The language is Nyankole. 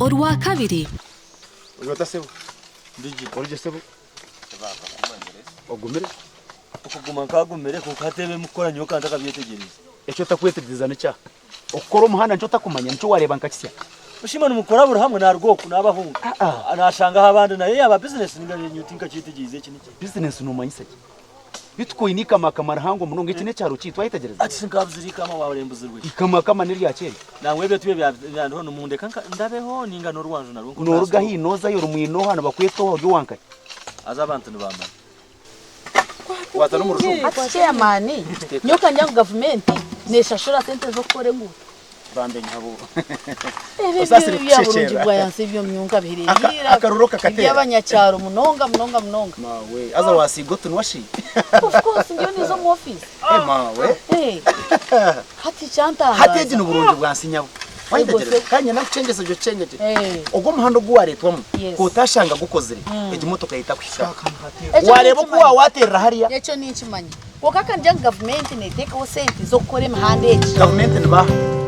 Orwakabiri. Ori ota sebo? Ori gye sebo? Ogumire? Okuguma nkagumire kwonka hati ebi mukukora nyowe ka ntakabyetegyereize. Eki otakwetegyereza nikya? Okukora omuhanda nikyo otakumanya nikyo wareeba nka kisya? Oshima nimukora buri hamwe naruga oku nabahunga nashangaho abandi nayo yaba bizinesi ninga nyowe tinkakyetegyeize eki niki. Bizinesi nomanyisa ki? Beitu ku oine ikamakama rihango munonga eki n'ekyaro kyaitu wayetegyereza? Hati shi nkabuzire ikama waaba orembuzirwe ki? Ikamakama n'erya kyeeri. Nangwa ebyo tibyo byandiho nimundeka ndabeho ninga n'orwanju narwo nka Noruga ahi nozayo ori mwine oha nibakweta oha ori owankahi? Haza abantu nibamanya. Waaza n'omu rujungu. Hati chairman, nyowe kangira ngu gavumenti neshashura sente z'okukora enguuto. Bambe nyabo. Ebyo Osaasire ebya burungi kukushekyerera. bwa yansi ebyo myonka nkabihereire Aka- ira. akaruru okakateera. Eby'abanyakyaro munonga munonga munonga. Maawe, haza waasiiga otunwa shi? Of course ndiyo ninza omu office. Eh, maawe. Eh, hati kyantangaaza. Hati egi ni burungi bwa nsi nyabo. Wayetegyereza? Kandi nyenda nkukyengese gye okyengye. Eh. Ogwo omuhanda ogu wareetwamu, Yes. ku otashanga gukozire, egi motoka etakuhikaho. Ekyo Wareeba oku ninkimanya. waawaterera hariya? Ekyo ninkimanya. Kwonka ka ngira ngu gavumenti neteekaho sente z'okukora emihanda egi. Gavumenti ni baaha?